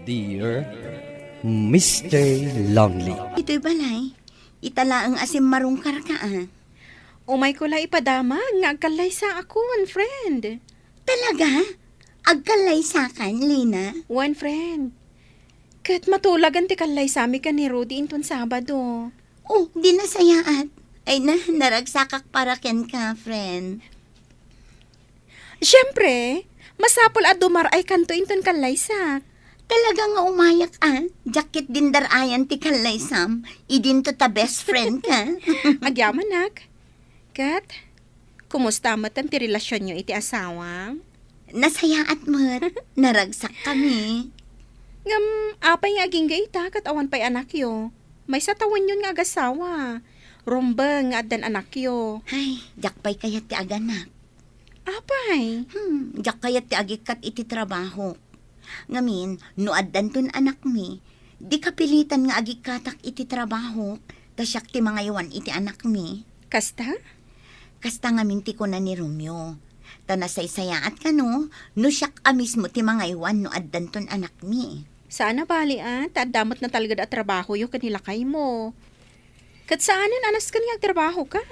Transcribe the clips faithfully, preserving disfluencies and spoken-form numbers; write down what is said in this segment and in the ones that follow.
Dear Mister Lonely. Itoy balay, ita laeng a simmarungkarka, a. Umayko la ipadamag nga agkallaysaakon, friend. Talaga? Agkallaysakan, Lina? Wen, friend. Ket matulagan ti kallaysami ken ni Rudy inton Sabado. Oh, di nasayaat. Ay na, naragsakak para kenka, friend. Siempre, masapul a dumar-aykanto inton kallaysak. Talaga nga umayak, a. Diak ket din dar-ayan ti kallaysam. Idinto ta best friend ka. Agyamanak. Ket, kumusta met ti relasionyo iti asawam? Nasayaat met. Naragsak kami. Ngem, apay nga agingga ita ket awan pay anakyo? Maysa tawenyon nga agasawa. Rumbeng nga addan anakyo. Ay, diak pay kayat ti aganak. Apay? Hmm, diak kayat ti agikkat iti trabahok. Ngamin, no addanton anakmi, di kapilitan nga agikkatak iti trabahok, ta siak ti mangaywan iti anakmi. Kasta? Kasta ngamin ti kuna ni Romeo. Ta nasaysayaat kano, no siak a mismo ti mangaywan no addanton anakmi. Saan a bali, a, ta adda met natalged a trabahoyo ken ni lakaymo. Ket saanen a nasken nga agtrabahoka.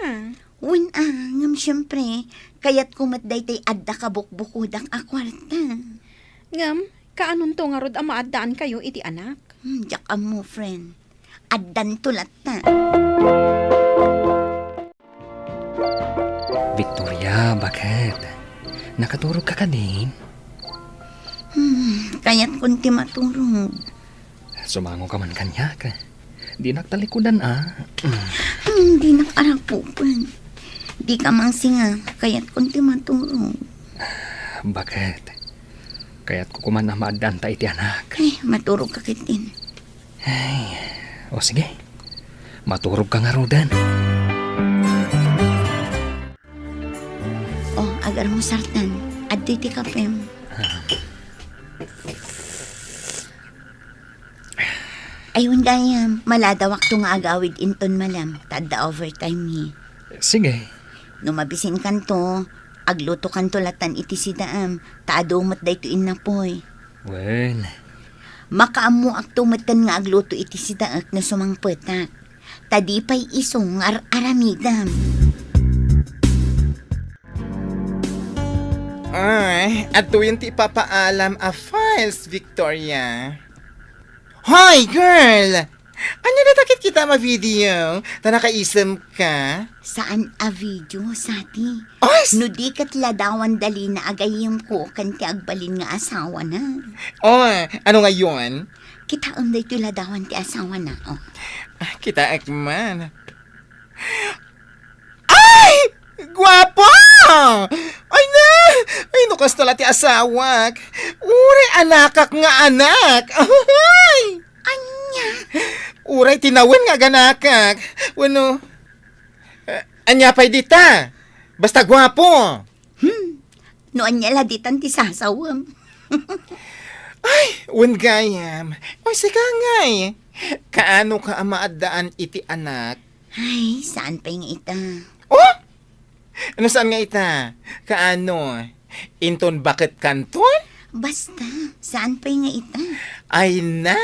Wen a, ngem siempre, kayatko met daytoy adda kabukbukodak a kuarta. Ngem, kaanonto ngarud a maaddaankayo iti anak? Hmm, diak ammo, friend. Addanto latta. Victoria, baket? Nakaturogka kadin? Hmm, kayatkon ti maturog. Sumangoka man kaniak. Dinak talikudan, a. Hmm, dinak arakupen. Dika mangsinga, kayatkon ti maturog. Baket? Kayatko koma a maaddaanta iti anak. Ay, maturogka ketdin. Ay, o sige. Maturogka ngaruden. O, agarmusartan. Adtoy ti kapem. Ay, wen gayam, maladawakto nga agawid inton malem, ta adda overtime mi. Sige. No mabisinkanto, aglutokanto latan iti sidaam, ta adu met daytoy innapoy. Wen. Makaammoakto metten nga agluto iti sidaek no sumangpetak. Ta di pay isu nga ar-aramidam. Ay, adtoyen ti ipapaalam a files, Victoria. Hoy, girl! Ania dayta ket kita a video? Ta nakaisemka? Saan a video, Sati? Oy, s- No di ket ladawan da Lina a gayyemko ken ti agbalin nga asawana. Oh, ano ngayon? Kitaem daytoy ladawan ti asawana, oh. Ah, kitaek man. Ay! Guapo! Ay na! Ay, no kasta la ti asawak. Uray anakak nga anak. Ay! Ania? Uray tinawen nga aganakak. Wenno, eh, ania pay dita? Basta guapo. Hmm. No ania la ditan ti sasawem? Ay, wen gayam. O, sika ngay. Kaano ka a maaddaan iti anak? Ay, saan pay nga ita? Oh? Ano saan nga ita? Kaano? Inton baket kanton? Basta, saan pay nga ita? Ay na,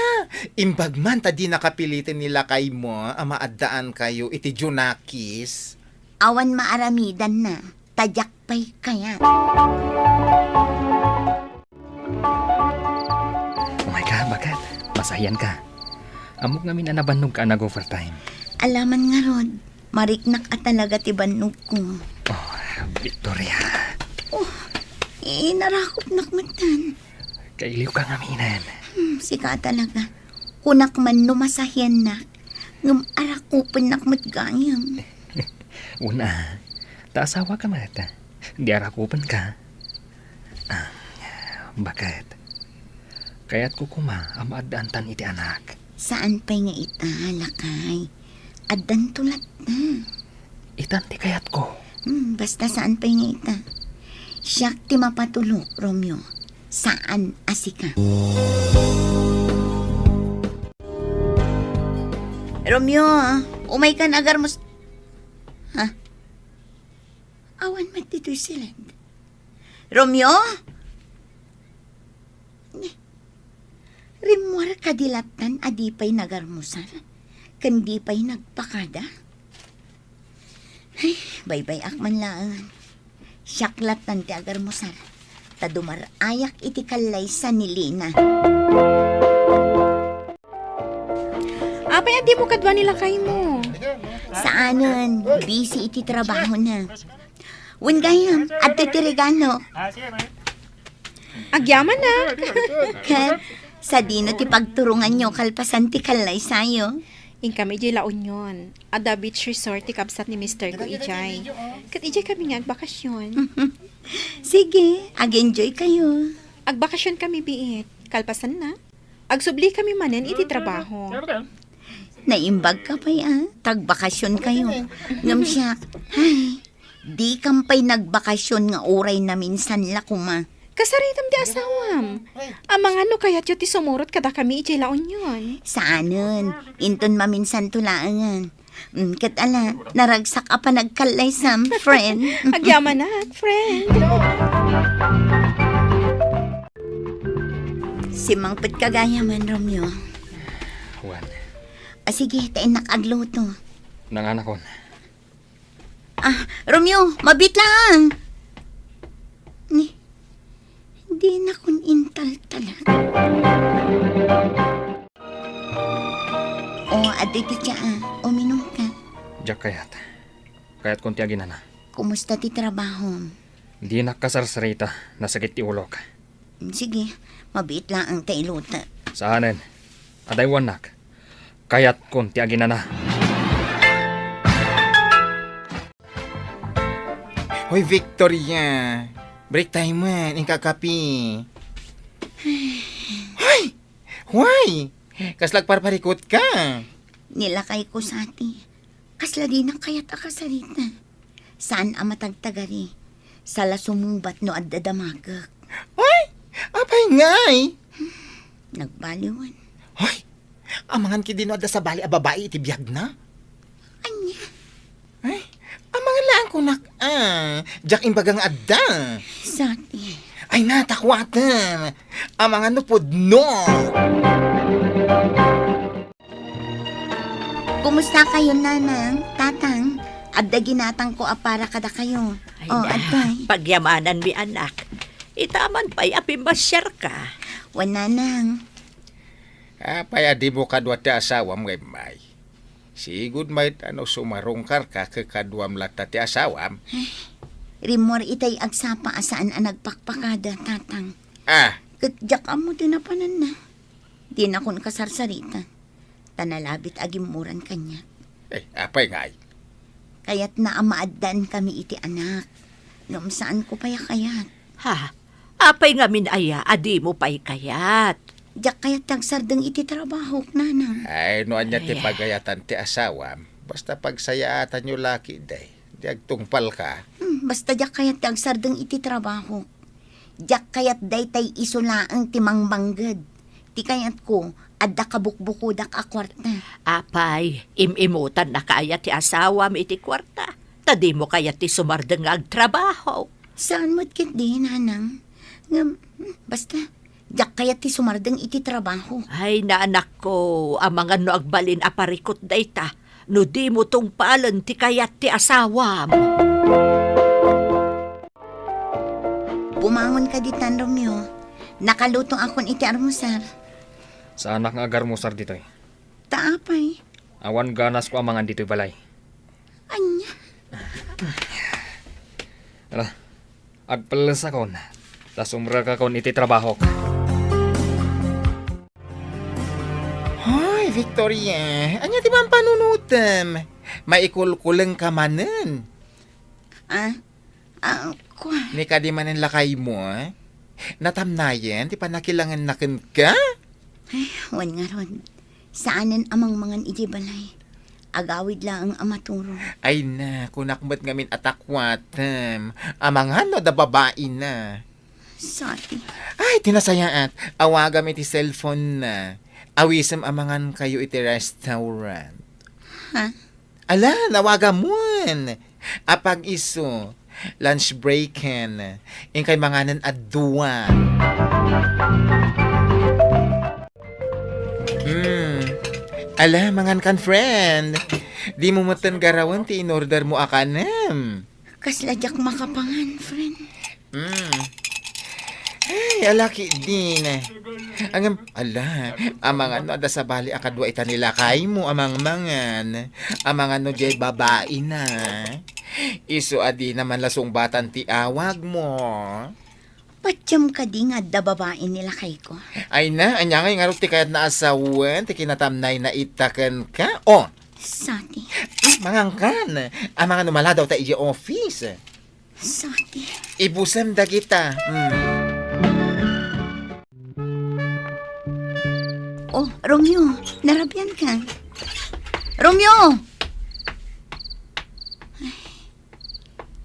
imbag man ta di nakapiliten ni lakaymo a maaddaankayo iti Junakis. Awan maaramidanna, ta diak pay kayat. Umay ka, baket? Masahian ka. Ammok ngamin a nabannog ka a nag-overtime. Alaman ngarud, mariknak a talaga ti bannogko. Oh, Victoria. Oh, eh, narakopnak metten. Kailiw ka ngaminen. Hmm, sika talaga. Kunak man no masahiannak, ngem arakupennak met gayam. Una, ta asawa ka met. Di arakupen ka. Ah, baket? Kayatko koma a maaddaantan iti anak. Saan pay nga ita, lakay? Addanto latta. Itan ti kayatko. Hmm, basta saan pay nga ita. Siak ti mapatulok, Romeo. Saan a sika. Romeo, umay kan agarmus-, ha? Awan met ditoy siled. Romeo? Ne-, Rimmuar kadi lattan a di pay nagarmusar, ken di pay nagpakada? Ay, baybay-ak man laeng. Siak lattan ti agarmusar, ta dumar-ayak iti kallaysa ni Lina. Apay a dimo kadua ni lakaymo? Saanen, busy iti trabahona. Wen gayam, adtoy ti regalo. Agyamanak. Ket sadino ti pagturonganyo kalpasan ti kallaysayo? Inkami idiay La Union. Adda beach resort ti kabsat ni mister ko idiay. Ket idiay kami nga agbakasyon. Sige, ag-enjoy kayo. Agbakasyon kami biit. Kalpasanna, agsubli kami manen iti trabaho. Naimbag ka pay a, tagbakasyon kayo. Ngem siak, ay, di kam pay nagbakasyon nga uray naminsan la koma. Kasaritam ti asawam. Amangan no kayatyo ti sumurot kadakami idiay La Union. Saanen, inton maminsanto laengen. Mm, ket ala, naragsak a panagkallaysam, friend. Agyamanak, friend. Simmangpet ka gayam, Romeo. Wen. Ah, sige, ta innak agluto. Nanganakon. Ah, Romeo, mabiit lang. Ni, dinakon intaltalak. O, adtoy ti tsaa. Uminum ka. Diak kayat. Kayatkon ti aginana. Kumusta ti trabahom? Dinak kasarsarita. Nasakit ti ulok. Sige, mabiit laeng ta ilutek. Saanen. Adaywannak. Kayatkon ti aginana. Hoy, Victoria. Break time man. Inka kape. Hoy! Why? Kasla agparparikut ka? Ni lakayko, Sati. Kasla dinak kayat a kasarita. Saan a matagtagari. Sala sumungbat no adda damagek. Ay! Apay ngay? Nagbaliwan. Ay! Amangan ketdin no adda sabali a babai iti biagna? Ania? Ay, amangan laeng kunak, ah. Diak imbaga nga adda. Sati. Ay, natakuaten. Amangan no pudno. Kumusta kayo, Nanang, Tatang? Adda ginatangko a para kadakayo. Ay, Oh, na, adtoy. Pagyamananmi, anak. Ita man pay a pimmasiarka. Wen, Nanang. Apay a dimo kadua ti asawam nga immay? Sigud met a no sumarungkarka ket kaduam latta ti asawam. Ay, rimmuar itay agsapa a saan a nagpakpakada, Tatang. Ah. Ket diak ammo ti napananna. Dinakon kasarsarita. Ta nalabit a gimmuran kaniak. Eh, apay ngay? Kayatna a maaddaankami iti anak. Ngem saanko pay a kayat. Ha? Apay ngamin aya a dimo pay kayat? Diak kayat ti agsardeng iti trabahok, Nanang. Ay, no ania ti Ay. pagayatan ti asawam, basta pagsayaatanyo la ketdi. Di agtungpalka. Hmm, basta diak kayat ti agsardeng iti trabahok. Diak kayat daytay isu laeng ti mangbangged. Ti kayatko, adda kabukbukodak a kuarta. Apay, im-imutannaka aya ti asawam iti kuarta? Ta dimo kayat ti sumardeng nga agtrabaho? Saan met ketdi, Nanang. Ngem, hmm, basta, diak kayat ti sumardeng iti trabaho. Ay, naanakko, amangan no agbalin a parikut dayta, no dimo tungpalen ti kayat ti asawam. Bumangon ka ditan, Romeo. Nakaluto akon iti armusar. Saanak nga agarmusar ditoy. Ta apay? Awan ganasko a mangan ditoy balay. Ania? Ala, agpellesakon, ta sumrekakon iti trabahok. Hoy, Victoria, ania ti mampanunutem? Maikulkulengka manen. Ah, Ah, kua. Ni kadi manen lakaymo, eh? Natamnayen ti pannakilangenna kenka? Ay, wen ngarud. Saanen a mangmangan idiay balay. Agawid laeng a maturo. Ay na, kunak met ngamin a takuatem. Amangan no adda babaina. Sorry. Ay, ti nasayaat. Awagam iti cellphone na. Awisem a mangan kayo iti restaurant. Ha? Ala, nawagamon. Apag-isu, lunch breaken. Inkay manganen a dua. Ala, mangan kan, friend. Dimo metten garawen ti inorder mo a kanem. Kasla diak makapangan, friend. Mm. Ay, ala ketdin. Ngem, ala, amangan no adda sabali a kadua ita ni lakaymo a mangmangan. Amangan no diay babaina. Isu a dina man la sungbatan ti awagmo. Patiem kadi nga adda babai ni lakayko? Ay na, ania ngay ngarud ti kayatna a sawen ti kinatamnayna ita kenka? Oh! Sati. Mm, mangan kan. Amangan no maladaw ta idiay office. Sati. Ibusem dagita. Mm. Oh, Romeo, narabian ka? Romeo!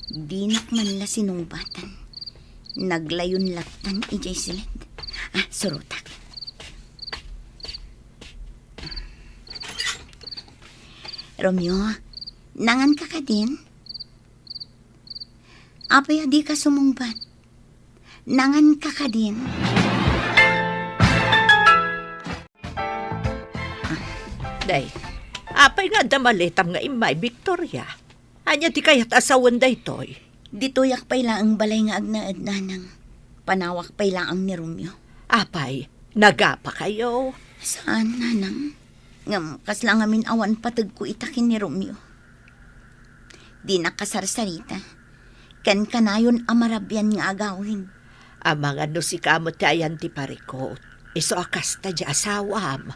Dinak man la sinungbatan. Naglayon lattan idiay siled. Ah, surotak. Romeo, nangan ka kadin? Apay a di ka sumungbat? Nangan ka kadin? Day, apay nga adda maletam nga immay, Victoria? Ania ti kayat a sawen daytoy? Ditoyak pay laeng balay nga agnaed, nanang. Panawak pay laeng ni Romeo. Apay, nagapakayo? Saan, nanang. Ngem kasla ngamin awan pategko ita ken ni Romeo. Dinak kasarsarita. Ken kanayon a marabian nga agawid. Amangan no sika met ti ayan ti parikut. Isu a kasta diay asawam.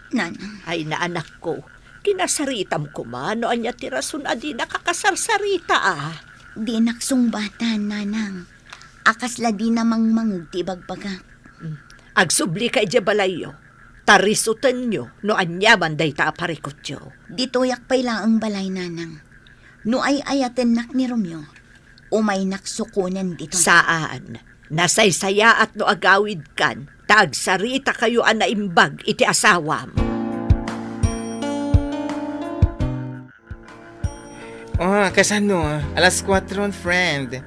Nanang. Ay, anakko, kinasaritam koma no ania ti rason a dinaka kasarsarita a. Dinak sungbatan, nanang. A kasla dina mangmangeg ti ibagbagak. Mm. Agsublika idiay balayyo. Ta risutenyo no aniaman dayta a parikutyo. Ditoyak pay laeng balay, nanang. No ay-ayatennak ni Romeo, umaynak sukonen ditoy. Saan. Nasaysayaat no agawidkan, ta agsaritakayo a naimbag iti asawam. Oh, kasano? Alas kuatro, friend.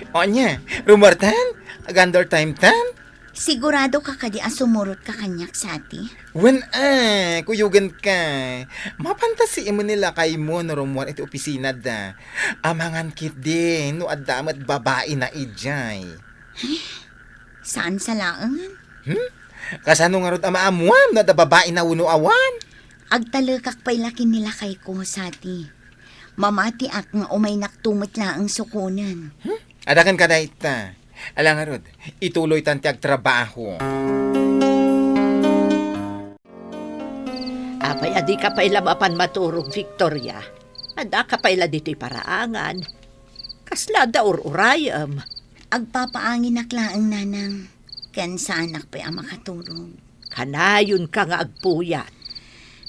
O ania, rumuartan? Agandor time tan? Sigurado ka kadi a sumurotka kaniak, Sati? Wen, ah, kuyogen ka. Mapanta siem ni lakaymo no rumuar iti opisina da. Amangan ketdi no adda met babaina idiay. Saan sa laengen? Hmm? Kasano ngarud a maammuam no adda babaina wenno awan? Agtalekak pay la ken ni lakayko, Sati. Mamatiak nga umaynakto met laeng sukonen. Hmm? Adda kenka dayta. Ala ngarud, ituloytan ti agtrabaho. Apay a dika pay la mapan maturog, Victoria? Addaka pay la ditoy paraangan. Kasla adda ur-urayem? Agpapaanginak laeng, nanang. Ken saanak pay a makaturog. Kanayonka nga agpuyat.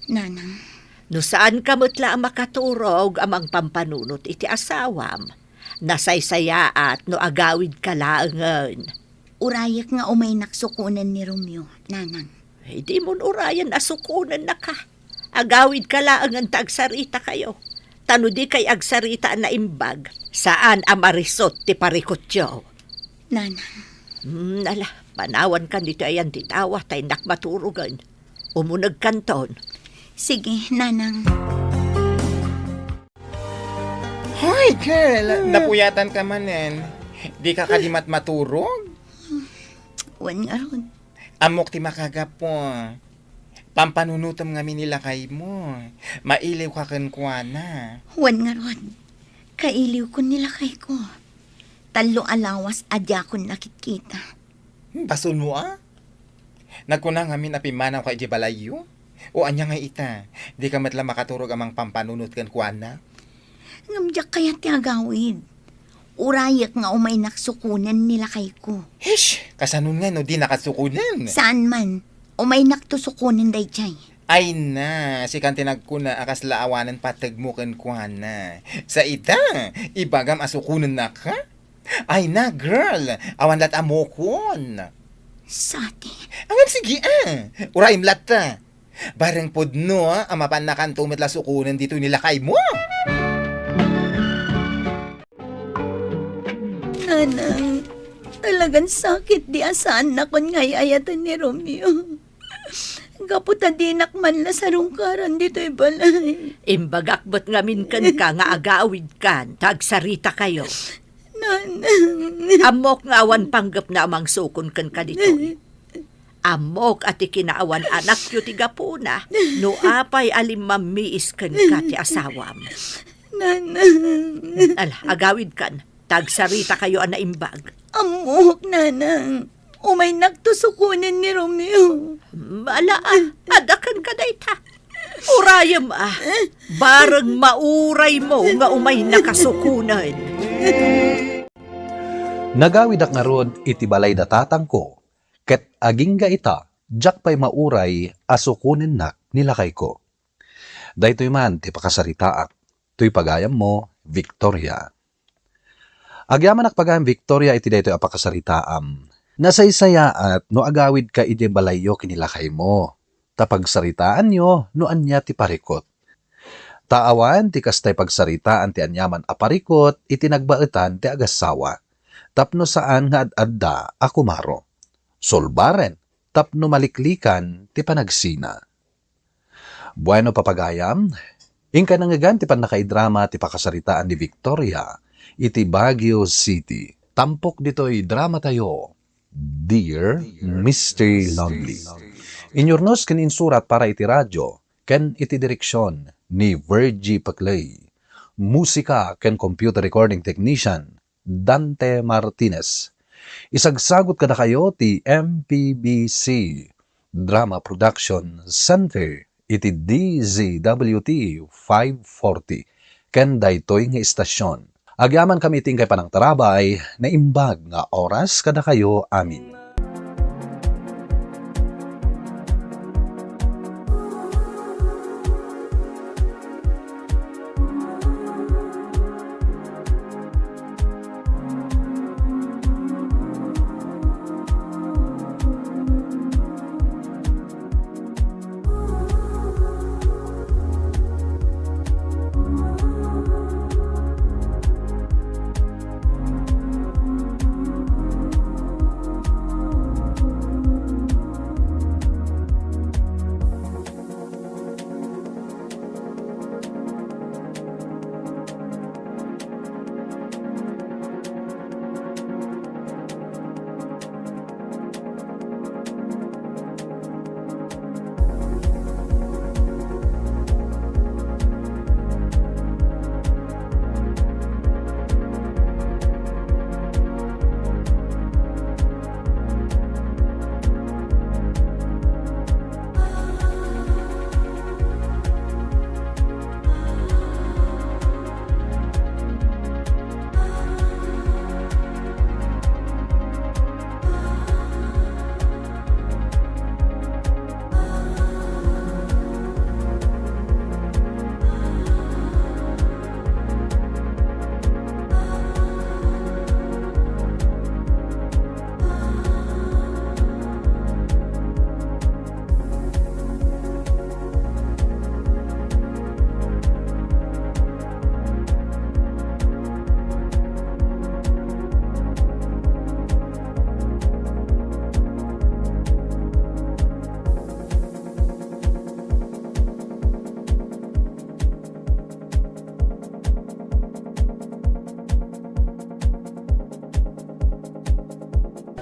Nanang. No saanka met la a makaturog a mangpampanunot iti asawam, nasaysayaat no agawidka laengen. Urayek nga umaynak sukonen ni Romeo, nanang. Ay, dimon urayen a sukonennaka. Agawidka laengen ta agsaritakayo. Ta no dikay agsarita a naimbag, saan a marisut ti parikutyo. Nanang. Hmm, ala, panawankan ditoy ayan ti dawa ta innak maturogen. Umunegkanton. Sige, nanang. Hoy, girl! Napuyatanka manen. Dika kadi met maturog? Wen ngarud. Ammok ti makagapu. Pampanunotem ngamin ni lakaymo. Mailiwka kenkuana. Wen ngarud. Kailiwkon ni lakayko. Tallo a lawas a diakon nakitkita. Hmm, basolmo a? Nagkuna ngamin a pimmanawka idiay balayyo? O ania ngay ita? Dika met la makaturog a mangpampanunot kenkuana? Ngem diak kayat ti agawid. Urayek nga umaynak sukonen ni lakayko. Hish! Kasanon ngay no dinaka sukonen? Saan man. Umaynakto sukonen daydiay. Ay na, sikan ti nagkuna a kasla awanen pategmo kenkuana. Sa ita, ibagam a sukonennaka? Ay na, girl, awan latta a mokon. Sati. Ngem sige, ah. Urayem latta. Bareng pudno, ah, a mapannakanto met la sukonen ditoy ni lakaymo. Nanang, talagan sakit di a saannakon nga ay-ayaten ni Romeo. gapu ta dinak man la sarungkaran ditoy balay. Imbagak met ngamin kenka nga agawidkan, ta agsaritakayo. Nanang. Ammok nga awan panggepna a mangsukon kenka ditoy. Ammok a ti kinaawan-anakyo ti gapuna, no apay a limmammiis kenka ti asawam. Nanang. Ala, agawidkan, ta agsaritakayo a naimbag. Ammok, Nanang. Umaynakto sukonen ni Romeo. Ala, a, adda kenka dayta. Urayem a, bareng mauraymo nga umaynaka sukonen. Nagawidak ngarud iti balay da tatangko, ket agingga ita, diak pay mauray a sukonennak ni lakayko. Daytoy man ti pakasaritaak, toy pagayammo, Victoria. Agyamanak pagayam, Victoria, iti daytoy a pakasaritaam. Nasaysayaat no agawidka idiay balayyo ken ni lakaymo, ta pagsaritaanyo no ania ti parikut. Ta awan ti kastay pagsaritaan ti aniaman a parikut iti nagbaetan ti agassawa, tapno saan nga ad-adda a kumaro. Sulbaren tapno maliklikan ti panagsina. Bueno, papagayam, inkay nangngegan ti pannakaidrama ti pakasaritaan ni Victoria iti Baguio City. Tampok ditoy dramatayo, Dear Mister Lonely. Inyurnos ken insurat para iti radyo ken iti direksion ni Virgie Paclay. Musika ken computer recording technician, Dante Martinez. Isagsagut kadakayo ti M P B C Drama Production Center iti D Z W T five forty ken daytoy nga istasyon. Agyamankami iti inkay panangtarabay, naimbag nga oras kadakayo amin.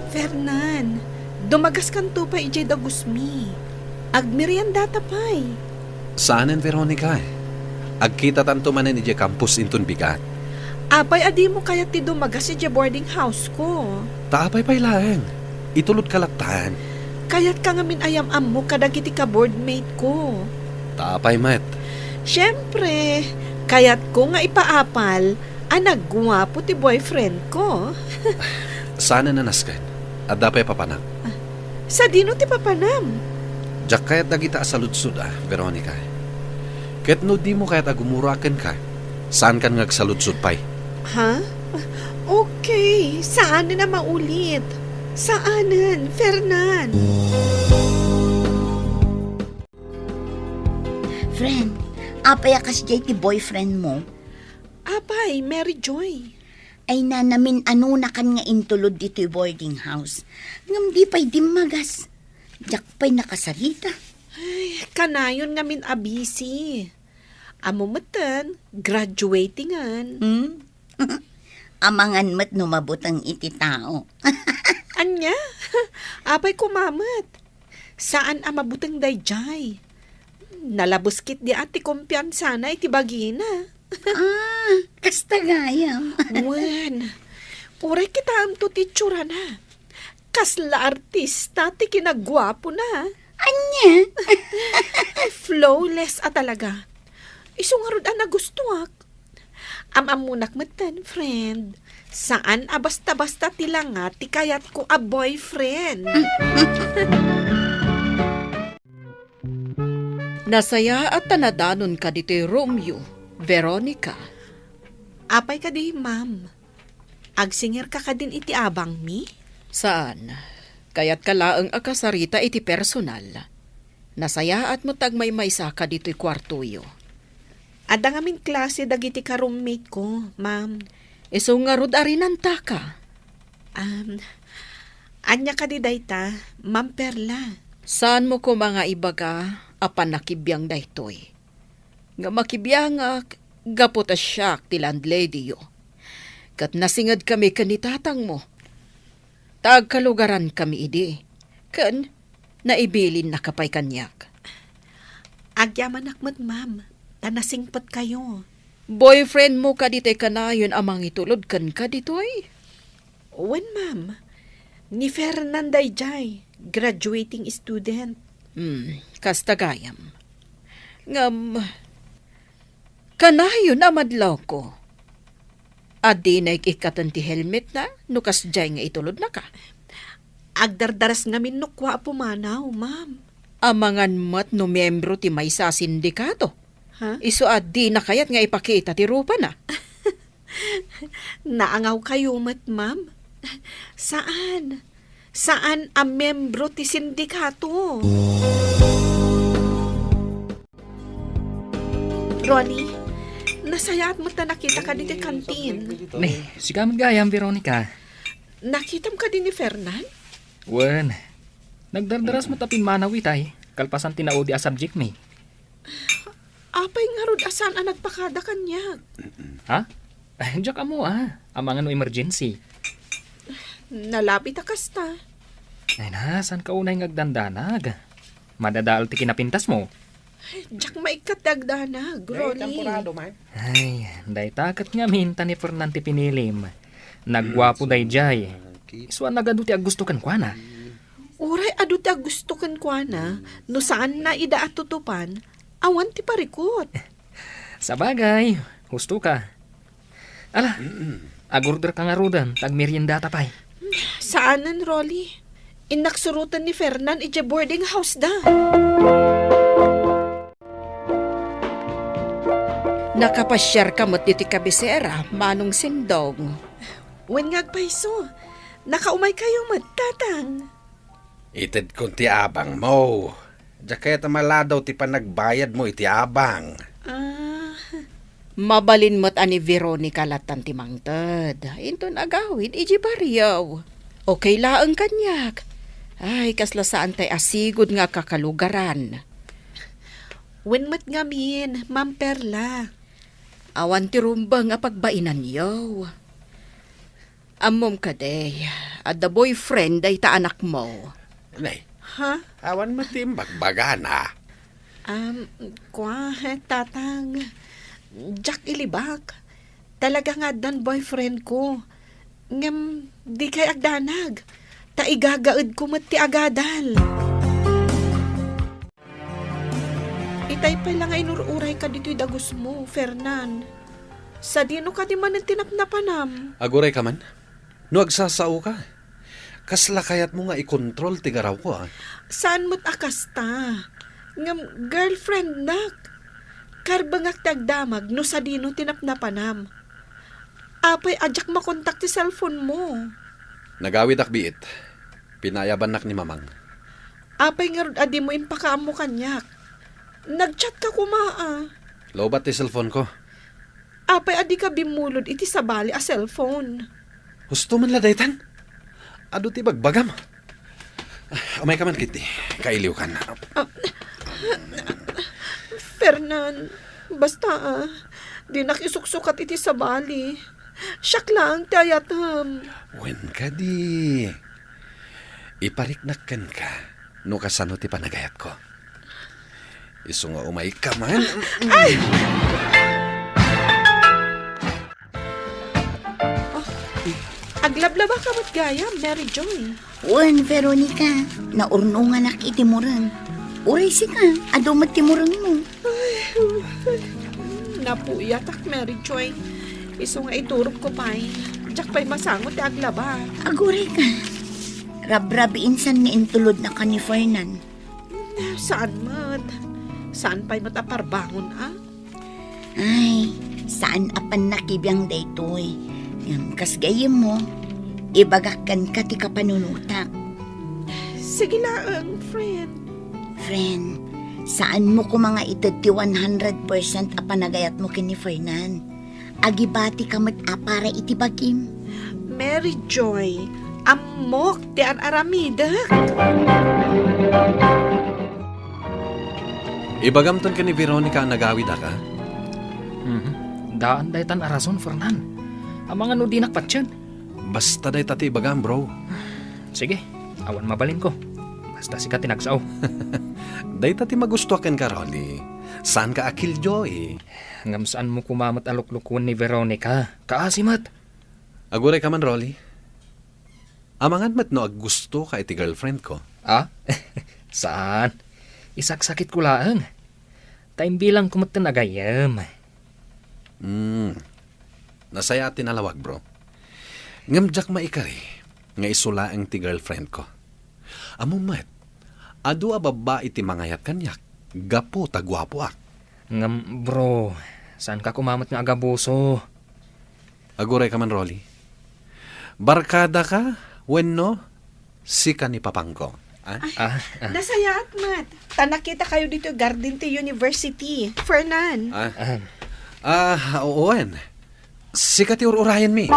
Fernan, dumagaskanto pay idiay dagusmi. Agmeriendata pay. Saanen, Veronica, eh. Agkitatanto manen idiay campus inton bigat. Apay a dimo kayat ti dumagas idiay boarding house ko? Ta apay pay laeng. Itulodka lattan. Kayatka ngamin a yam-ammo kadagiti ka-boardmate ko. Ta apay met? Siempre, kayatko nga ipaapal a nagguapo ti boyfriend ko. Saanen a nasken. Adda pay papanam. Sadino ti papanam? Diak kayat dagita a saludsod a, Veronica. Ket no dimo kayat a gumura kenka, saankan nga agsaludsod pay. Ha? Okay, saanen a maulit. Saanen, Fernan. Friend, apay a kasdiay ti boyfriend mo? Apay, Mary Joy. Ay, nanamin-anonakan nga intulod ditoy boarding house. Ngem di pay dimmagas. Diak pay nakasarita. Kanayon ngamin a busy. Ammo metten, graduating-en. Hmm? Amangan met no mabuteng iti tao. Ania? Apay koma met? Saan a mabuteng daydiay. Nalabes ketdi a ti kumpiansana iti bagina. Ah, kasta gayam. Wen, uray kitaemto ti itsurana. Kasla artista ti kinaguapona. Ania? Flawless a talaga. Isu ngarud a nagustuak. Am-ammonak metten, friend. Saan a basta-basta ti langa ti kayatko a boyfriend. Nasayaat ta nadanonka ditoy roomyo, Veronica. Apay kadi, ma'am? Agsingirka kadin iti abangmi? Saan. Kayatka laeng a kasarita iti personal. Nasayaat met ta agmaymaysaka ditoy kuartoyo. Adda ngamin klase dagiti ka-roommate ko, ma'am. Isu ngarud a rinantaka. Um, ania kadi dayta, Ma'am Perla? Saanmo koma nga ibaga a pannakibiang daytoy? Nga makibiangak gapu ta siak ti landladyyo. Ket nasingedkami ken ni tatangmo. Ta agkalugarankami idi. Ken nailinnaka pay kaniak. Agyamanak met, ma'am, ta nasingpetkayo. Boyfriendmo kadi ti kanayon a mangitulod kenka ditoy? Wen, ma'am. Ni Fernan daydiay, graduating student. Hmm, kasta gayam. Ngem, kanayon a madlawko. Adina ik-ikkaten ti helmetna no kasdiay nga itulodnaka. Agdardaras ngamin no kua a pumanaw, ma'am. Amangan met no miyembro ti maysa a sindikato. Ha? Isu a dina kayat nga ipakita ti rupana. Naangawkayo met, ma'am? Saan. Saan a miyembro ti sindikato. Ronnie, nasayaat met ta nakitaka ditoy kantin. Ni, sika met gayam, Veronica. Nakitam kadi ni Fernan? Wen, nagdardaras met a pimmanaw itay, kalpasan ti naudi a subject mi. Apay ngarud a saan a nagpakada kaniak? Ha? Ay, diak ammo, ah. Amangan no emergency. Nalabit a kasta. Ay na, saan ka unay nga agdandanag? Madadael ti kinapintasmo. Diak maikkat ti agdanag, Ronnie. Ay, dayta ket ngamin ta ni Fernan ti pinilim. Nagguapo daydiay. Isu a nagadu ti aggusto kenkuana. Uray adu ti aggusto kenkuana, no saanna ida a tutupan, awan ti parikut. Sabagay, husto ka. Ala, agorder ka ngaruden, ta agmeriendata pay. Saanen, Rolly. Innak suroten ni Fernan idiay boarding house da. Nakapasiarka met ditoy kabisera, Manong Sindong. Wen nga agpayso. Nakaumaykayo met, Tatang. Itedkon ti abangmo. Diak kayat a maladaw ti panagbayadmo iti abang. Ah. Mabalin met a ni Veronica lattan ti mangted. Inton agawid, idiay barrio. Okay laeng kaniak. Ay, kasla saan tay a sigud nga kakalugaran. Wen met ngamin, Ma'am Perla. Awan ti rumbeng a pagbainanyo. Ammom kadi, adda boyfriend dayta anakmo. Nay. Ha? Awan met ti imbagbagana. Um, kua, Tatang, diak ilibak. Talaga nga addan boyfriend ko. Ngem, dikay agdanag. Ta igagaedko met ti agadal. Itay pay la nga inur-urayka ditoy dagusmo, Fernan. Sadino kadi manen ti napnapanam? Agurayka man? No agsasaoka, kasla kayatmo nga ikontrol ti garawko, a? Saan met a kasta. Ngem girlfriendnak. Karbengak ti agdamag no sadino ti napnapanam. Apay a diak makontak ti cellphone mo? Nagawidak biit. Pinayabannak ni Mamang. Apay ngarud a dimo impakaammo kaniak? Nag-chat ka koma, a. Lowbat ti cellphone ko. Apay a dika bimmulod iti sabali a cellphone? Husto man la daytan. Adu ti bagbagam. Umayka man, Kitty. Kailiwkan. Ah, Nan, basta, ah, dinak isuksukat iti sabali. Siak laeng ti ayatem. Wen kadi. Ipariknak kenka no kasano ti panagayatko. Isu nga umayka man. Ay! Oh, aglablaba ka met gayam, Mary Joy. Wen, Veronica, naurnonganak iti mureng. Uray sika, adu met ti murengmo. Ay, napuyatak, Mary Joy. Isu nga iturogko pay. Diak pay masango ti aglaba. Aguray ka. Rabrabiin san ni intulod na ka ni Fernan. Saan met? Saan pay met a parbangon, a? Ay, saan a pannakibiang daytoy. Ngem kas gayyemmo, ibagak kenka ti kapanunotak. Sige laeng, friend. Friend, saanmo koma nga ited ti one hundred percent a panagayatmo ken ni Fernan. Agibatika met a para iti bagim. Mary Joy, ammok ti ar-aramidek. Ibagamton ken ni Veronica a nagawidaka? Mhm. Daan daytan a rason, Fernan. Amangan no dinak patien. Basta dayta ti ibagam, bro. Sige, awan mabalinko. Basta sika ti nagsao. Dayta ti magustoak kenka, Rolly. Saanka a killjoy. Ngem saanmo koma met a luklukuen ni Veronica. Kaasi met. Aguray ka man, Rolly. Amangan met no aggustoka iti girlfriend ko. Ah? Saan? Isaksakitko laeng. Ta imbilangko met ti nagayyem. Hmm. Nasayaat ti nalawag, bro. Ngem diak maikari nga isu laeng ti girlfriend ko. Ammom met, adu a babbai ti mangayat kaniak gapu ta guapoak. Ngem, bro, saanka koma met nga agabuso. Aguray ka man, Rolly. Barkada ka wenno sika ni papangko? Ah? Ay, ah, ah. Nasayaat met. Ta nakita kayo dito garden ti university. Fernan. Ah. Ah. Ah, wen. Sika ti ur-urayenmi.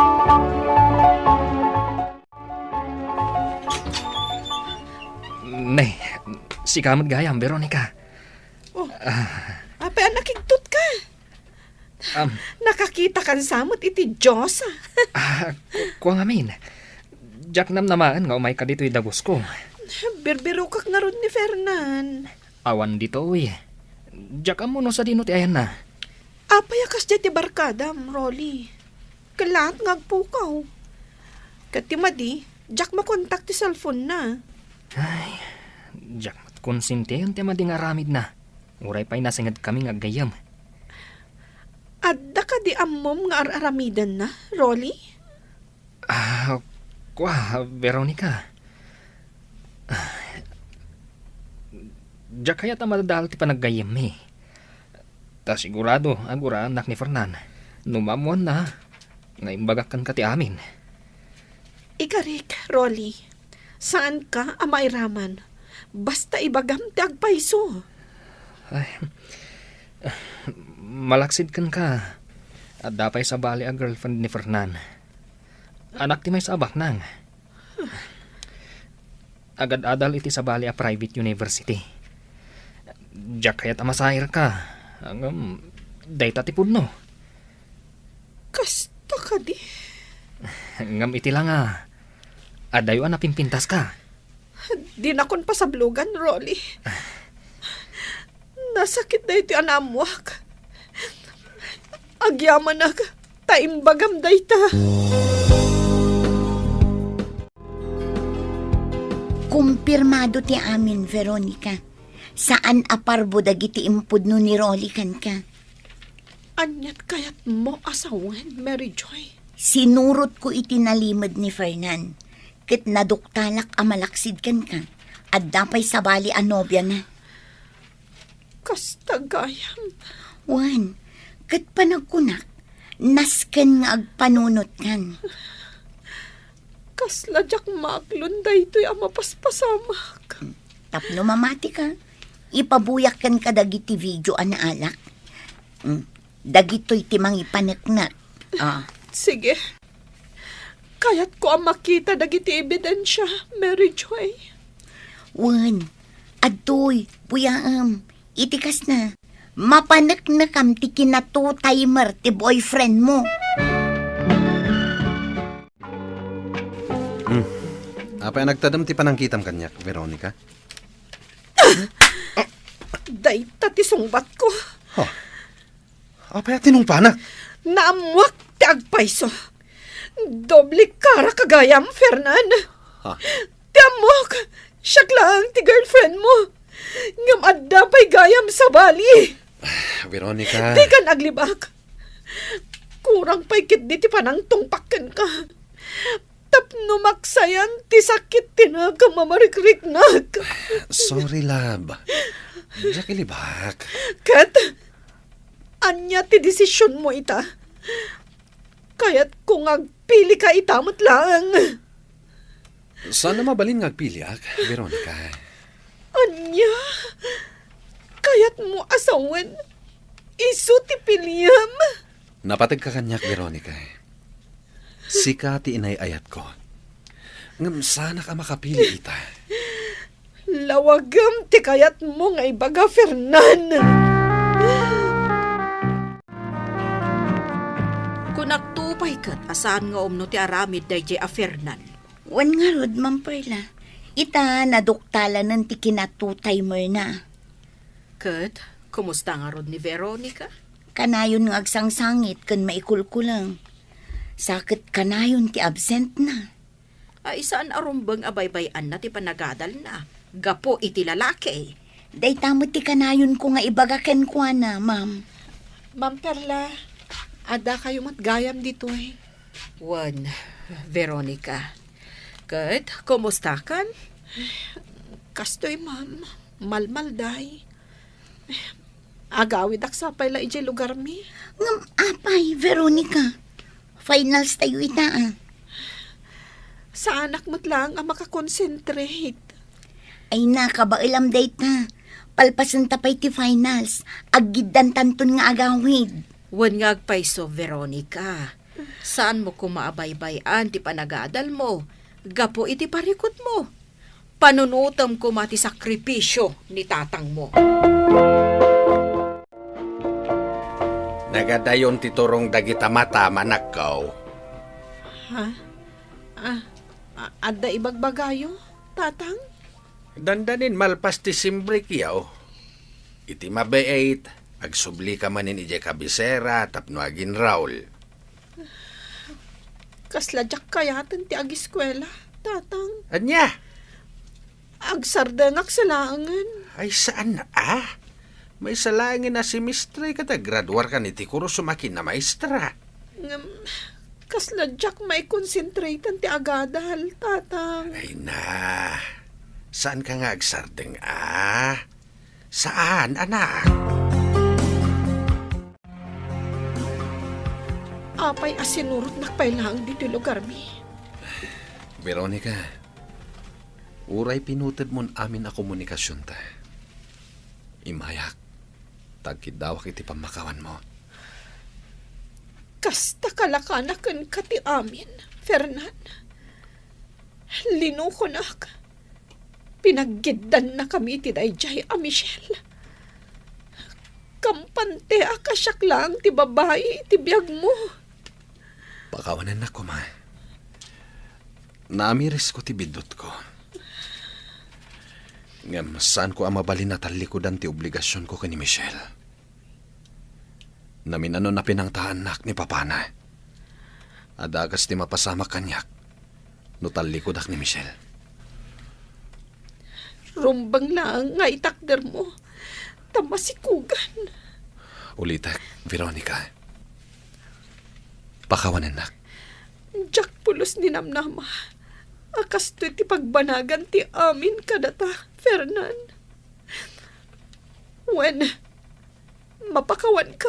Ne, sika met gayam, Veronica. Oh. Ah. Apay a nakigtot ka? Am. Nakakita kan samot iti Dios. Ah, ku-, kua ngamin. Diak namnamaen nga umayka ditoy dagusko. Birbirokak ngarud ni Fernan. Awan ditoy. Diak ammo no sadino ti ayanna. Apay a kasdiay ti barkadam, Rolly? Kellaat nga agpukaw. Ket ti madi, diak makontak ti cellphone-na. Ay, diak met konsintian ti madi nga aramidna. Uray pay nasengedkami nga aggayyem. Adda kadi ammom nga ar-aramidenna, Rolly? Ah, kua, Veronica. Ah, diak kayat a madadael ti panaggayyemmi. Ta sigurado a guraennak ni Fernan no maammoanna nga imbagak kenka ti amin. Ikarik, Rolly, saanka a mairaman. Basta ibagam ti agpayso. Ay, malaksid kenka. Adda pay sabali a girlfriend ni Fernan. Anak ti maysa a baknang. Agad-adal iti sabali a private university. Diak kayat a masairka. Ngem, dayta ti pudno. Kasta kadi? Ngem iti la nga, adayo a napimpintaska. Dinakon pasablogan, Rolly. Nasakit daytoy a naammoak. Agyamanak, ta imbagam dayta. Kumpirmado ti amin, Veronica. Saan a parbo dagiti impudno ni Rolly kenka. Aniat kayatmo a sawen, Mary Joy? Sinurotko iti nalimed ni Fernan, ket naduktalak a malaksid kenka. Adda pay sabali a nobiana. Kasta gayam. Wen, ket panagkunak, nasken nga agpanunotkan. Kasla diak maaklon daytoy a mapaspasamak. Tapno mamatika, ipabuyak kenka dagiti video a naalak. Mm, dagitoy ti mangipaneknek. Ah. Sige. Kayatko a makita dagiti ebidensia, Mary Joy. Wen, adtoy, buyaem, iti kasna. Mapaneknekam ti kinatutaymer ti boyfriend mo. Hmm. Apay a nagtadem ti panangkitam kaniak, Veronica? Dayta ti sungbatko. Huh. Apay a tinungpanak? Naammuak ti agpayso. Doble karak a gayam, Fernan. Ha? Ti ammok, siak laeng ti girlfriend mo. Ngem adda pay gayam sabali. Veronica. Dikan aglibak. Kurang pay ketdi ti panangtungpak kenka. Tapno maksayan ti sakit ti nakam a marikriknak. Sorry, love. Diak ilibak. Ket, ania ti desisionmo ita? Kayatko nga agpilika ita met laeng. Saan a mabalin nga agpiliak, Veronica. Ania? Kayatmo a sawen isu ti piliam? Napateg ka kaniak, Veronica. Sika ti inay-ayatko. Ngem saanak a makapili ita. Lawagem ti kayatmo nga ibaga, Fernan. Kunakto pay ket a saan nga umno ti aramid daydiay a Fernan. Wen ngarud, Ma'am Perla, ita naduktalanen ti kinatutaymerna. Ket, kumusta ngarud ni Veronica? Kanayon nga agsangsangit ken maikulkuleng. Sa ket kanayon ti absentna. Ay, saan a rumbeng a baybay-anna ti panagadalna gapu iti lalaki. Dayta met ti kanayonko nga ibaga kenkuana, ma'am. Ma'am Perla, adda kayo met gayam ditoy. Wen, Veronica. Ket, kumustakan? Kastoy, ma'am. Malmalday. Agawidak sa pay la idiay lugarmi. Ngem apay, Veronica? Finals tayo ita, ah. Saanak met laeng a makakonsentrate. Ay na, kabaelam dayta. Palpasen ta pay ti finals. Aggiddantanton nga agawid. Wen nga agpayso, Veronica. Saanmo koma a baybay-an ti panagadalmo gapu iti parikutmo. Panunotem koma ti sakripisio ni tatangmo. Nagadayon ti turong dagita mata, manakkaw. Ha? Ah, a-, adda ibagbagayo, tatang? Dandanin malpas ti simbrekyo. Iti mabiit, agsubli ka manen idiay kabisera tapno aginraul. Kasla diak kayaten ti agiskuela, tatang. Ania? Agsardengak sa laengen. Ay, saan a? Maysa laengen a semestre ket agraduarkan iti kurso makin a maestra. Ngem, kasla diak maikonsentratan ti agadal, tatang. Ay na, saan ka nga agsardeng a? Saan, anak? Apay a sinurotnak pay laeng ditoy lugarmi? Veronica, uray pinutedmon amin a komunikasionta, immayak, ta agkiddawak iti pammakawanmo. Kasta kalakana kenka ti amin, Fernan. Linukonak. Pinaggiddannakami iti daydiay a Michelle. Kampanteak a siak laeng ti babai iti biagmo. Pakawanennak koma. Naamirisko ti biddutko. Ngem saanko a mabalin a tallikudan ti obligasionko ken ni Michelle. Naminanon a pinangtaannak ni papana. Adda kas ti mapasamak kaniak no tallikudak ni Michelle. Rumbeng laeng nga itakdermo, ta masikugan. Ulitek, Veronica. Pakawanennak. Diak pulos ni namnama a kastoy ti pagbanagan ti amin kadata, Fernan. Wen, mapakawanka.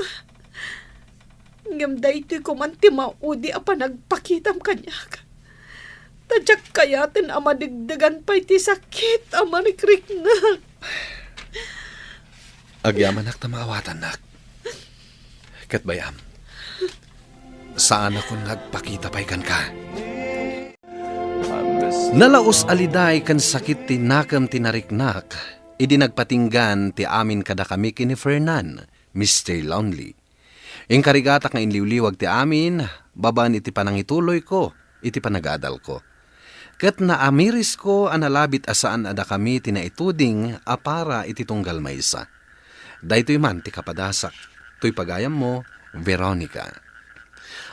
Ngem daytoy koman ti maudi a panagpakitam kaniak. Ta diak kayaten a madegdegan pay ti sakit a marikriknak. Agyamanak ta maawatannak. Ket bay-am, saanakon nga agpakita pay kenka. Nalaus a liday ken sakit ti nakem ti nariknak idi nagpatinggan ti amin kadakami ken ni Fernan. Mister Lonely. Inkarigatak nga inliwliwag ti amin babaen iti panangituloyko iti panagadalko. Ket naamirisko a nalabit a saan a dakami ti naituding a para iti tunggal maysa. Daytoy man ti kapadasak, toy pagayammo, Veronica.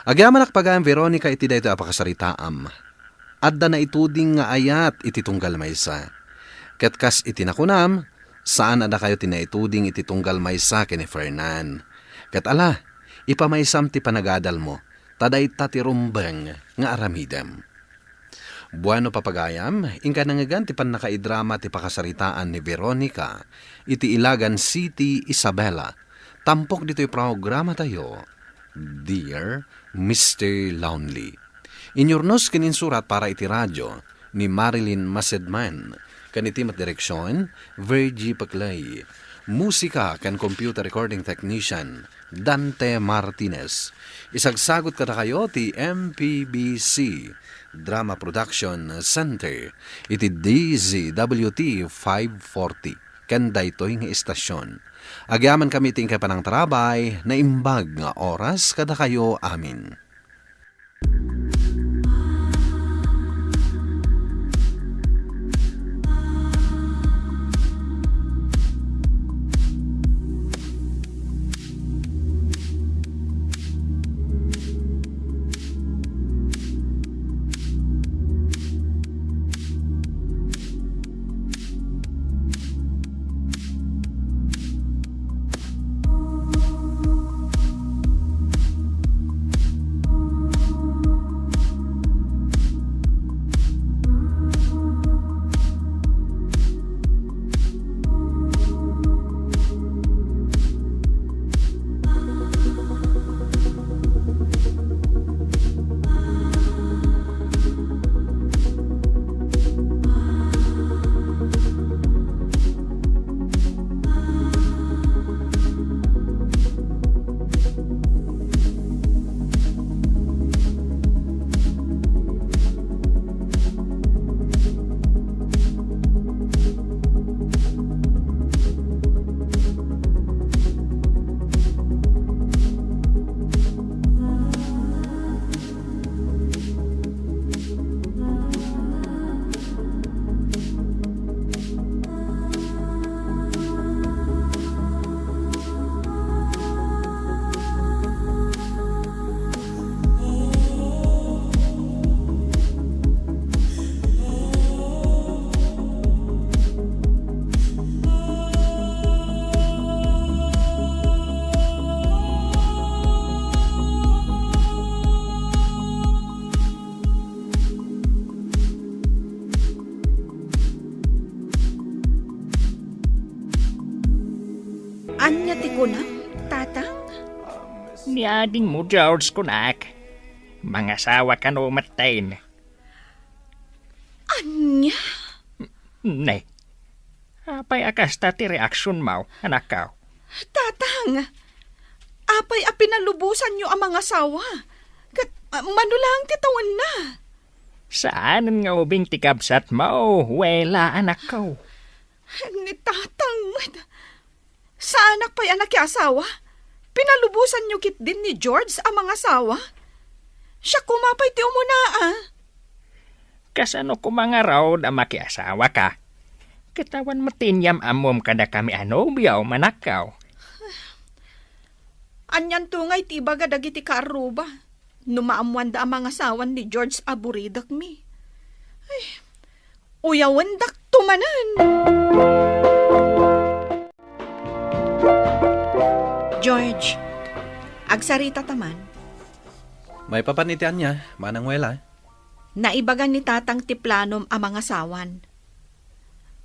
Agyamanak pagayam Veronica iti daytoy a pakasaritaam. Adda naituding nga ayat iti tunggal maysa. Ket kas iti nakunam, saan a dakayo ti naituding iti tunggal maysa ken ni Fernan. Ket ala, ipamaysam ti panagadalmo, ta dayta ti rumbeng nga aramidem. Bueno, papagayam, inka nangngegan ti pannakaidrama ti pakasaritaan ni Veronica iti Ilagan City, Isabela, tampok ditoy programatayo, Dear Mister Lonely. Inyurnos ken insurat para iti radio ni Marilyn Masedman, ken iti met direksion, Virgie Peclay. Musika ken computer recording technician, Dante Martinez. Isagsagut kadakayo ti M P B C Drama Production Center iti D Z W T five forty ken daytoy nga istasion. Agyamankami iti inkay panangtarabay, naimbag nga oras kadakayo amin. Ania ti kunam, Tatang? Ni adingmo, George, kunak. Mangasawa kano metten. Ania? Ne. Apay a kasta ti reaksionmo, anakko? Tatang, apay a pinalubosanyo a mangasawa? Ket, ah, mano laeng ti tawenna? Saanen nga ubing ti kabsatmo, Wela, anakko. Ni Tatang met. Saanak pay a nakiasawa? Pinalubosanyo ketdin ni George a mangasawa? Siak koma pay ti umuna, a. Kasano koma ngarud a makiasawaka? Ket awan met ti inyam-ammom kadakami a nobiom, anakko. Anianto ngay ti ibaga dagiti kaarruba no maammoanda a mangasawan ni George a buridekmi? Ay, uyawendakto manen. George, agsaritata man. Maipapan iti ania, Manang Wela? Naibaga ni Tatang ti planom a mangasawan.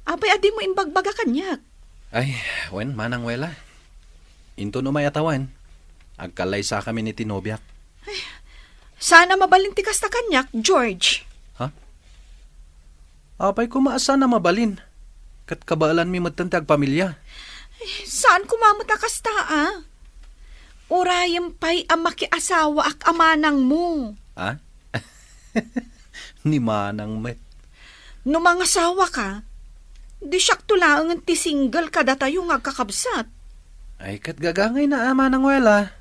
Apay a dimo imbagbaga kaniak? Ay, wen, Manang Wela. Inton umay a tawen, agkallaysakami iti nobiak. Ay, saan a mabalin ti kasta kaniak, George. Ha? Apay koma a saan a mabalin? Ket kabaelanmi metten ti agpamilia. Ay, saan koma met a kasta, a? Urayem pay a makiasawaak a manangmo. A? Ni manang met. No mangasawaka, di siakto laengen ti single kadatayo nga agkakabsat. Ay, ket gagangayna a manang Wela.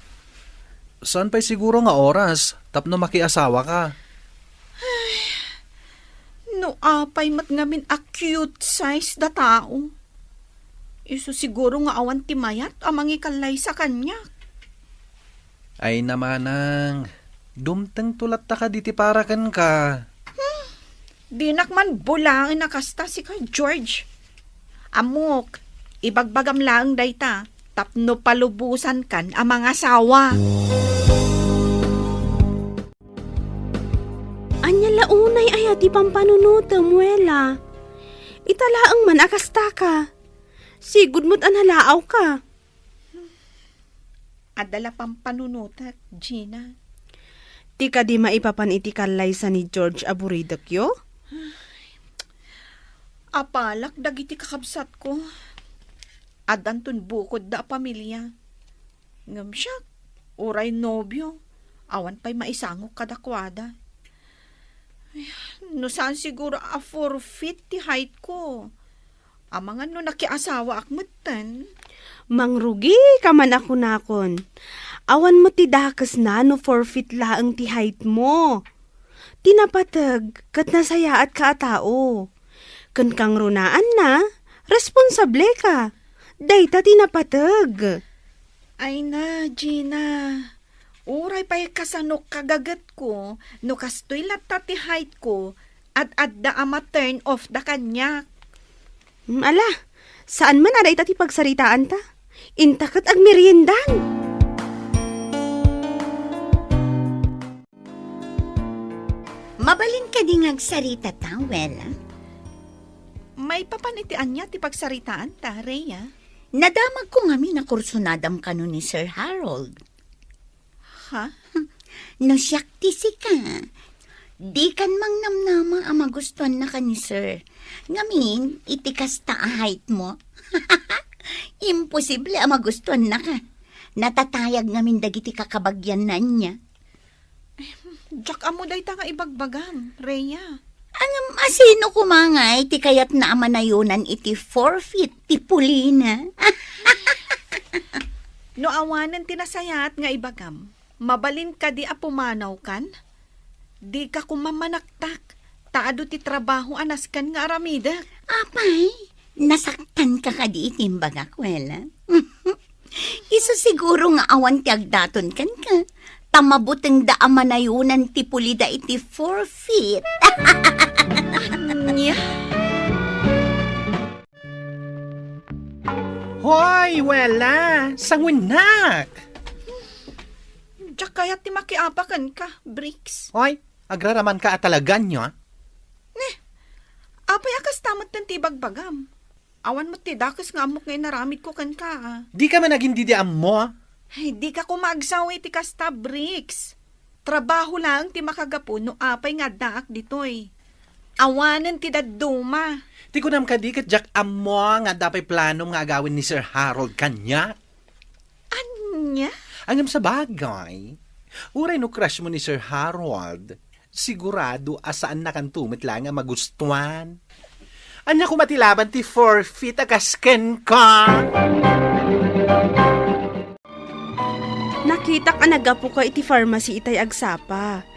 Saan pay siguro nga oras tapno makiasawaka? No apay met ngamin a cute size da tao. Isu siguro nga awan ti mayat a mangikallaysa kaniak. Ay na manang, dumtengto latta kadi ti para kenka. Dinak man bulaen a kasta, sika, George. Ammok, ibagbagam laeng dayta tapno palubosankan a mangasawa. Ania la unay aya ti pampanunotem, Wela? Ita laeng man a kastaka. Sigud met a nalaawka. Adda la pampanunotek, Gina. Ti kadi maipapan iti kallaysa ni George a buridekyo? Apalak dagiti kakabsatko. Addanton bukodda a pamilia. Ngem siak, uray nobio, awan pay maisangok kadakuada. Ay, no saan siguro a forfeit ti height ko. Amangan no nakiasawaak metten. Mangrugika man a kunakon. Awan met ti dakesna no forfeit laeng ti height mo. Ti napateg ket nasayaatka a tao. Ken kangrunaanna, responsableka. Dayta ti napateg. Ay na, Gina. Uray pay kasano kagagetko, no kastoy latta ti height ko, ad-adda a ma-turn off da kaniak. Hmm, ala, saan man a dayta ti pagsaritaanta. Inta ket agmeriendan. Mabalin kadi nga agsarita ta, Wela? Maipapan iti ania ti pagsaritaanta, Rhea? Nadamagko ngamin a kursunadam kano ni Sir Harold. Ha? No siak ti sika, dikan mangnamnama a magustuannaka ni Sir. Ngamin, iti kasta a height mo, imposible a magustuannaka. Natatayag ngamin dagiti kakabagianna ania. Diak ammo dayta nga ibagbagam, Rhea. Ngem asino koma ngay ti kayatna a manayonan iti forfeit ti pulina? No awanen ti nasayaat nga ibagam, mabalin kadi a pumanawkan? Dika koma manaktak, ta adu ti trabaho a nasken nga aramidek. Apay, nasaktanka kadi iti imbagak, Wela? Isu siguro nga awan ti agdaton kenka, ta mabutengda a manayonan ti pulida iti forfeit. Ania? Hoy, Wela, sanguennak! Diak kayat ti makiapa kenka, Bricks. Hoy, agraramanka a talaga, nia? Ne, apay a kasta metten ti ibagbagam? Awan met ti dakes nga ammok nga inaramidko kenka, a. Dika man agin didi ammo, a? Ay, dika koma agsawi ti kasta, Bricks. Trabaho laeng ti makagapu no apay nga addaak ditoy. Awanen ti dadduma. Ti kunam kadi ket diak ammo nga adda pay planom nga agawen ni Sir Harold kaniak. Ania? Ngem sabagay, uray no crush mo ni Sir Harold, sigurado a saannakanto met laeng a magustuan. Ania koma ti laban ti forfeit a kas kenka? Nakitak a naggapuka iti pharmacy itay agsapa.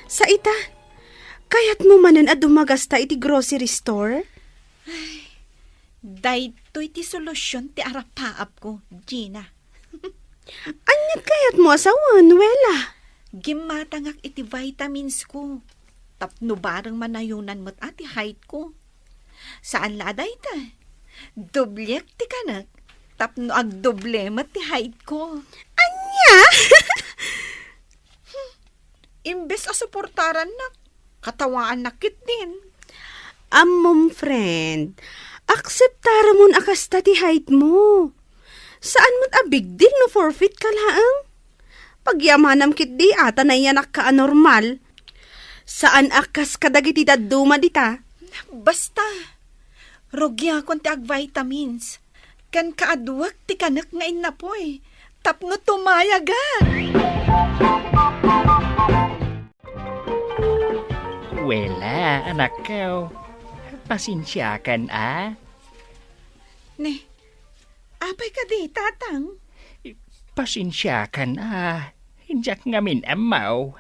Sa ita, kayatmo manen a dumagasta iti grocery store? Daytoy ti solusyon ti arapaapko, Gina. Aniat kayatmo a sawen, Wela? Gimmatangak iti vitamins ko. Tapno bareng manayonan met a ti height ko. Saan la a dayta. Dobliek ti kanek. Tapno agdoble met ti height ko. Ania? Imbes a suportarannak, katawaannak ketdin. Ammom, friend, akseptaramon a kasta ti height mo. Saan met a big deal no forfeit ka laeng. Pagyamanam ketdi a ta nayanakka a normal. Saan a kas kadagiti dadduma dita. Basta, rugiakon ti agvitamins. Ken kaaduek ti kanek nga innapoy tapno tumayagak. Wela, anakko, pasensiakan a. Ne, apay kadi, tatang? Pasensiakan a, diak ngamin ammo.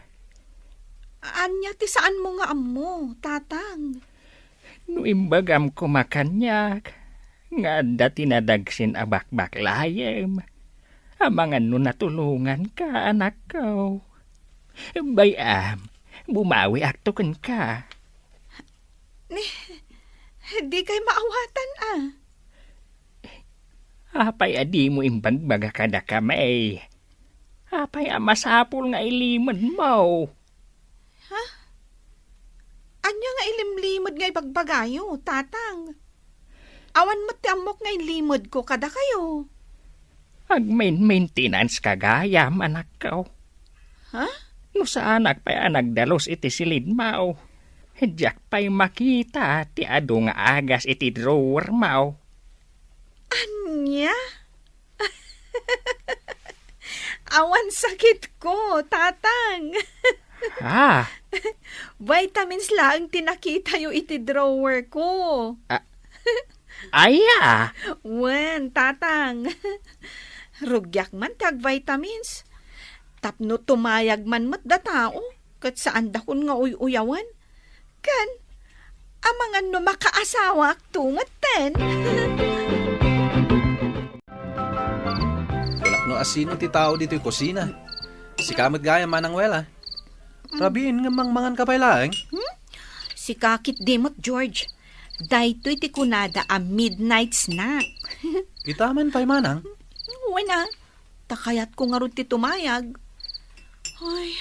Ania ti saanmo nga ammo, Tatang? No imbagam koma kaniak nga adda ti nadagsen a bakbaklayem, amangan no natulonganka, anakko. Bay-am, bumawiakto kenka. Ni, dikay maawatan a. Apay a dimo imbagbaga kadakami? Apay a masapul nga ilimedmo? Ha? Ania nga ilimlimed nga ibagbagayo, Tatang? Awan met ti ammok nga ilimedko kadakayo. Agmain-maintenance ka gayam, anakko. Ha? No saanak pay a nagdalus iti silidmo, diak pay makita ti adu nga agas iti drawermo. Ania? Awan sakitko, Tatang. Ah. Vitamins laeng ti nakitayo iti drawer ko. Ah. Aya? Wen, Tatang. Rugiak man ti agvitamins. Tapno tumayag man met da tao, ket saandakon nga uy-uyawen. Ken, amangan no makaasawaakto metten. Kulak no asino ti tao ditoy kusina. Sika met gayam, Manang Wela. Rabiin nga mangmangan ka pay laeng? Hmm? Sika ketdi met, George. Daytoy ti kunada a midnight snack. Ita man pay, Manang? Wen a. Ta kayatko ngarud ti tumayag. Ay,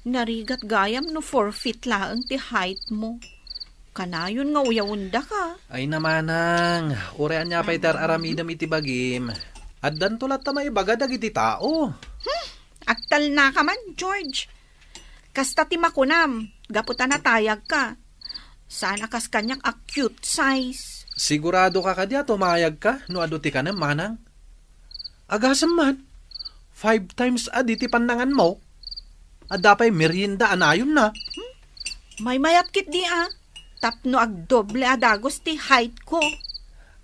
narigat gayam no four feet laeng ti height mo. Kanayon nga uyawendaka. Ay na, Manang, uray ania pay ti ar-aramidem iti bagim, addanto latta maibaga dagiti tao. Hmm, agtalnaka man, George. Kasta ti makunam, gapu ta natayagka. Saan a kas kaniak a cute size. Sigurado ka kadi a tumayagka no adu ti kanem, Manang? Agasem man, five times a di ti pannanganmo. Adda pay merienda a nayonna. Hmm? Maymayat ketdi a, tapno agdoble a dagus ti height ko.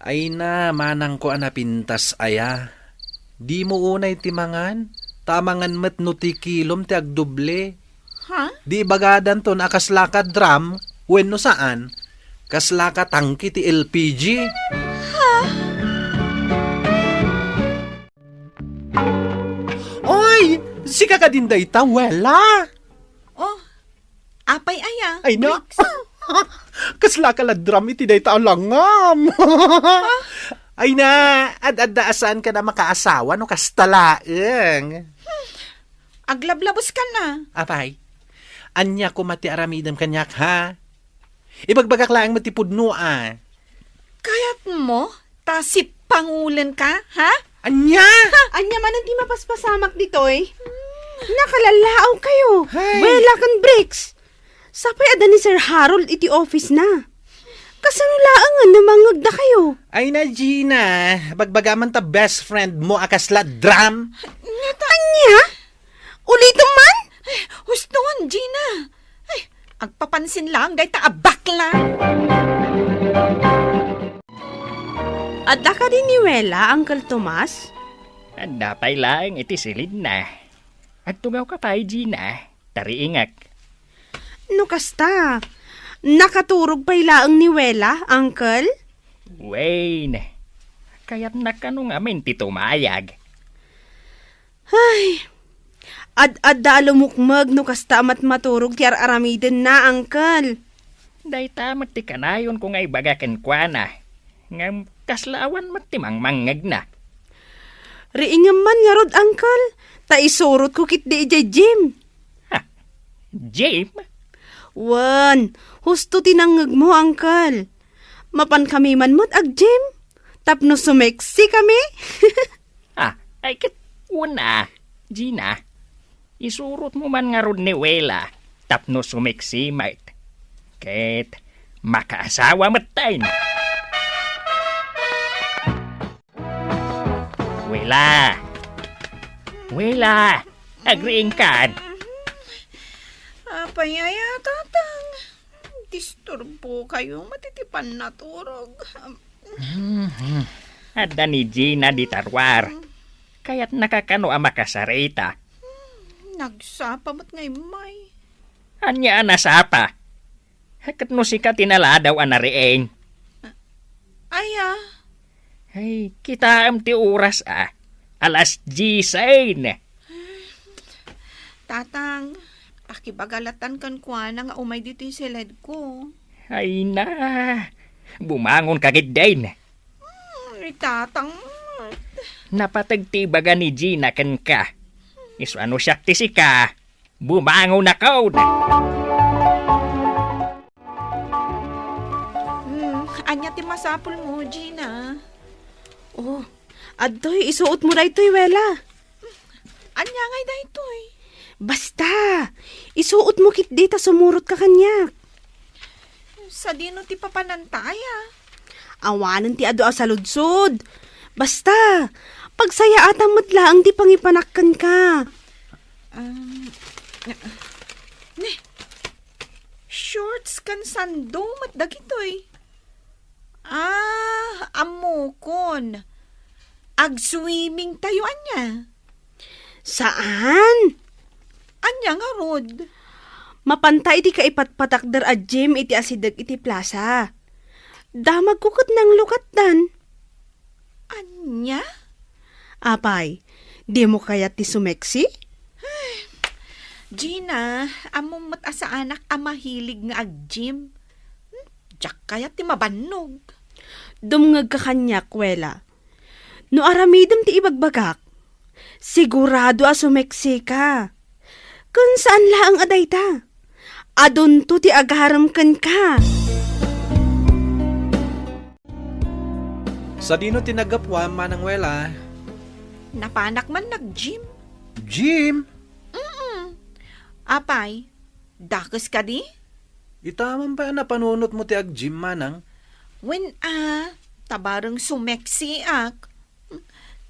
Ay na, manangko a napintas aya. Dimo unay ti mangan, ta amangan met no ti kilom ti agdoble. Ha? Di ibagadanton a kaslaka drum wenno saan, kaslaka tangke ti L P G. Ha? Oy! Sika kadin dayta, Wela? Oh, apay aya? Ay, na. Bricks. Kaslaka la drum iti dayta a langam. Ay na, ad-adda a saanka a makaasawa no kasta laeng. Aglablabuska na. Apay, ania koma ti aramidem kaniak, ha? Ibagbagak laeng met ti pudno a. Kayatmo ta sippangulenka, ha? Ania? Ha? Ania manen ti mapaspasamak ditoy? Nakalallaaw kayo. Hay. Wela ken Bricks. Sapay adda ni Sir Harold iti office na. Kasano laeng a namangngegda kayo? Ay na, Gina, bagbaga man ta best friend mo a kasla drum. Ania? Ulitom man? Ay, huston, Gina. Ay, agpapansin lang dayta a bakla. Adda kadi ni Wela, Uncle Tomas? Adda pay laeng iti silidna. Agtugawka pay, Gina. Tariingek. No kasta, nakaturog pay laeng ni Wela, Uncle? Wen, kayatna kano ngamin ti tumayag. Ay, ad-adda a lumukmeg no kasta a matmaturog ti ar-aramidenna, Uncle. Dayta met ti kanayonko nga ibaga kenkuana. Ngem kasla awan met ti mangmangngegna. Riingem man ngarud, Uncle, ta isurotko ketdi idiay gym. Ha? Gym? Wen, husto ti nangngegmo, Uncle. Mapankami man met ag-gym tapno sumeksi kami. Ah, ay ket una, Gina. Isurotmo man ngarud ni Wela tapno sumeksi met. Ket makaasawa metten. Wela! Wela! Agriingkan! Apay aya, Tatang? Disturbo kayo, mati ti pannaturog. Mhm. Adda ni Gina dita ruar. Kayatnaka kano a makasarita? Hmm, nagsapa met nga immay. Ania a nasapa? Ket no sika ti naladaw a nariing? Aya? Ay, kitaem ti oras a. Alas diesen. Tatang, pakibaga latan kenkuana nga umay ditoy siledko. Ay na, bumangon ka gid din. Hmm, ni Tatang. Napateg ti ibaga ni Gina kenka. Isu a no siak ti sika, bumangon ako. Hmm, ania ti masapulmo, Gina? Oh, adtoy, isuotmo daytoy, Wela. Ania ngay daytoy? Basta, isuotmo ketdi ta sumurotka kaniak. Sadino ti papananta aya? Awanen ti adu a saludsod. Basta, pagsayaatam met laeng ti pangipanak kenka. Um, ne, shorts ken sando met dagitoy. Ah, ammokon. Agswimming tayo ania? Saan? Ania ngarud? Mapanta iti kaipatpatakder a gym iti asideg iti plaza. Damagko ket nanglukatdan. Ania? Apay, dimo kayat ti sumeksi? Gina, ammom met a saanak a mahilig nga ag-gym. Hmm, diak kayat ti mabannog. Dumngegka kaniak, Wela. No aramidem ti ibagbagak, sigurado a sumeksi ka. Ken saan laeng a dayta. Adunto ti agarem kenka. Sadino ti naggapuam, Manang Wela? Napanak man nag-gym. Gym? Mm-mm. Apay, dakes kadi? Ita man pay a napanunotmo ti ag-gym, Manang? Wen a, ta bareng sumeksiak.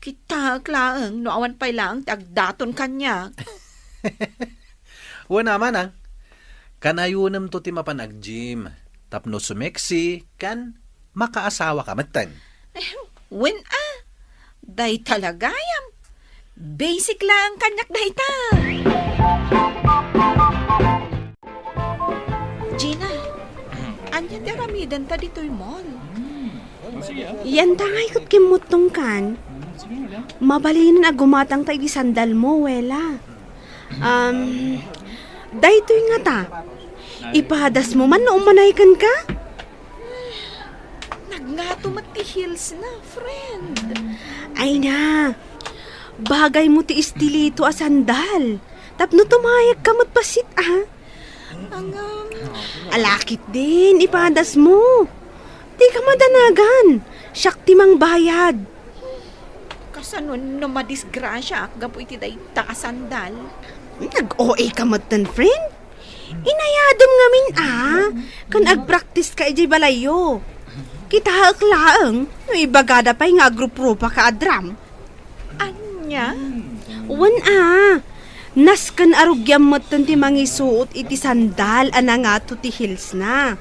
Kitaek laeng no awan pay laeng ti agdaton kaniak. Wen a, Manang, kanayonemto ti mapan ag-gym tapno sumeksi ken makaasawaka metten. Wen a, dayta la gayam. Basic laeng kaniak dayta. Gina, ania ti aramidenta ditoy mall? Yanta ngay ket kimmuttongkan. Mabalinen a gumatangta iti sandalmo, Wela. Um, daytoy ngata. Ipadasmo man no umanay kenka? Nagngato met ti heels na, friend. Ay na, bagaymo ti estilito a sandal. Tapno tumayagka met bassit, ah. Angam. Ala ketdin, ipadasmo. Dika madanagan. Siak ti mangbayad. Kasano no madisgrasiaak gapu iti dayta a sandal? Nag-O A ka metten, friend? Inayadem ngamin a, ken agpraktiska idiay balayyo. Kitaek laeng no ibagada pay nga agruprupa ka a drum. Ania? Wen a, nasken a rugiam metten ti mangisuot iti sandal a nangato ti heels na.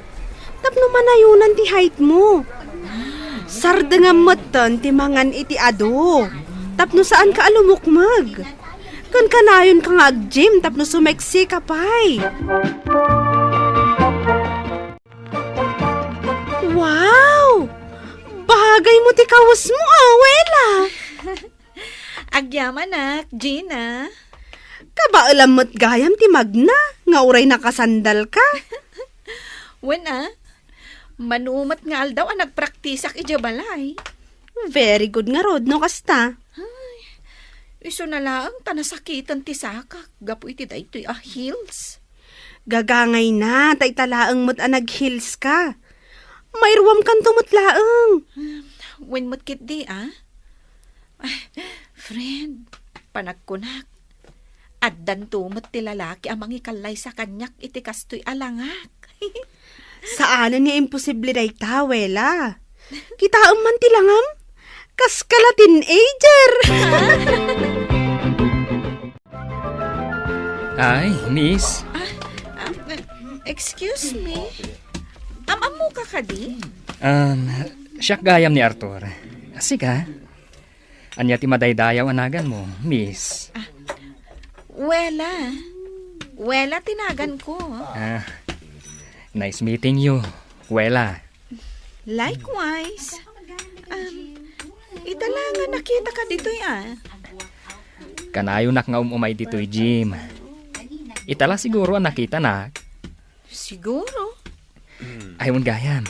Tapno manayonan ti height mo. Sardengam metten ti mangan iti adu. Tapno saanka a lumukmeg. Ken kanayonka nga ag-gym tapno sumeksi ka pay. Wow! Bagay mo ti kawesmo, Awela! Agyamanak, Gina. Kabaelam met gayam ti magna nga uray nakasandal ka. Wen a, mano met nga aldaw a nagpraktisak idiay balay. Very good ngarud no kasta. Ay, isuna laeng ta nasakiten ti sakak gapu iti daytoy a heels. Gagangayna, ta ita laeng met a nag-heels ka. Mairuamkanto met laeng. Wen met ketdi, a? Ay, friend, panagkunak, addanto met ti lalaki a mangikallaysa kaniak iti kastoy a langak. Saanen nga imposible dayta, Wela. Kitaem man ti langam. Kaska la teenager. Ay, miss. Ah, um, excuse me. Am-ammoka kadi? Um, siak gayam ni Arthur. Sika? Ania ti madaydayaw a naganmo, miss? Wela. Wela ti naganko. Ah, nice meeting you, Wela. Likewise. Um, ita la nga nakitaka ditoy, ah. Kanayonak nga um-umay ditoy, Jim. Ita la siguro a nakitanak. Siguro. Ay, wen gayam.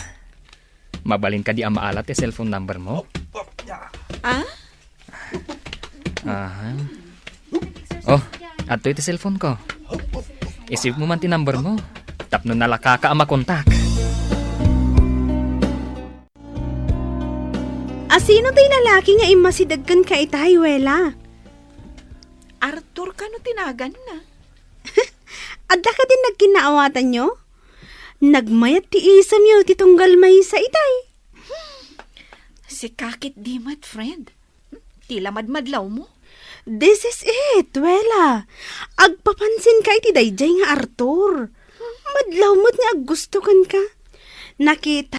Mabalin kadi a maalat ti cellphone number mo? Ah? Aha. Oh, adtoy ti cellphone ko. I-save mo man ti number mo. Tapno nalakaka a makontak. Asino ti lalaki nga immasideg kenka itay, Wela? Arthur kano ti naganna? Adda kadin nagkinnaawatanyo? Nagmayat ti isemyo ti tunggal maysa itay. Sika ket di met, friend. Ti la madmadlawmo. This is it, Wela. Agpapansinka iti daydiay nga Arthur. Madlaw met nga aggusto kenka. Nakita